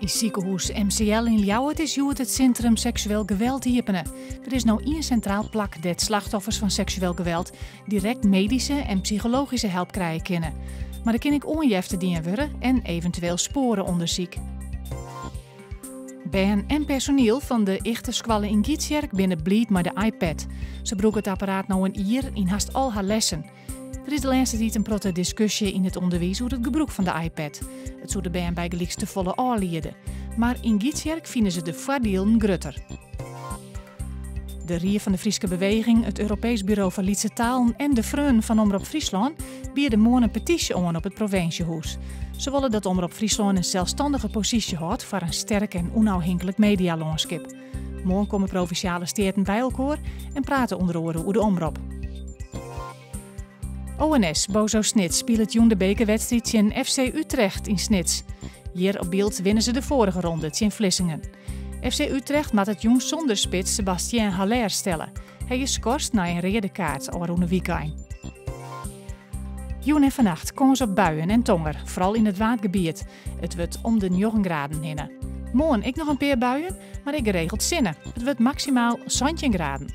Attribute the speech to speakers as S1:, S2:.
S1: Yn sikehûs MCL yn Ljouwert is hjoed it sintrum seksueel geweld iepene. Der is no ien sintraal plak dêr't slachtoffers fan seksueel geweld direkt medyske en psychologyske help krije kinne. Mar der kin ek oanjefte dien wurde en eventueel spoare-ûndersyk. Bern en personiel fan de Ichteskoalle yn Gytsjerk binne bliid mei de iPad. Se brûke it apparaat no in jier yn hast al har lessen. Der is de lêste tiid in protte diskusje yn it ûnderwiis oer it gebrûk fan de iPad. It soe de bern bygelyks tefolle ôfliede. Mar yn Gytsjerk fine se de foardielen grutter. De Rie fan de Fryske Beweging, it Europeesk Buro foar Lytse Talen en de Freonen fan Omrop Fryslân biede moarn in petysje oan op it provinsjehûs. Se wolle dat Omrop Fryslân in selsstannige posysje hâldt foar in sterk en ûnôfhinklik medialânskip. Moarn komme provinsjale steaten by elkoar en prate ûnder oare oer de Omrop. ONS Boso Snits spilet jûn de bekerwedstriid tsjin FC Utrecht yn Snits. Hjir op byld winne se de foarige ronde tsjin Vlissingen. FC Utrecht moat it jûn sûnder spits Sebastien Haller stelle. Hy is skorst nei in reade kaart ôfrûne wykein. Jûn en fannacht kâns op buien en tonger, foaral yn it Waadgebiet. It wurdt om de njoggen graden hinne. Moarn ek noch in pear buien, mar ek geregeld sinne. It wurdt maksimaal 17 graden.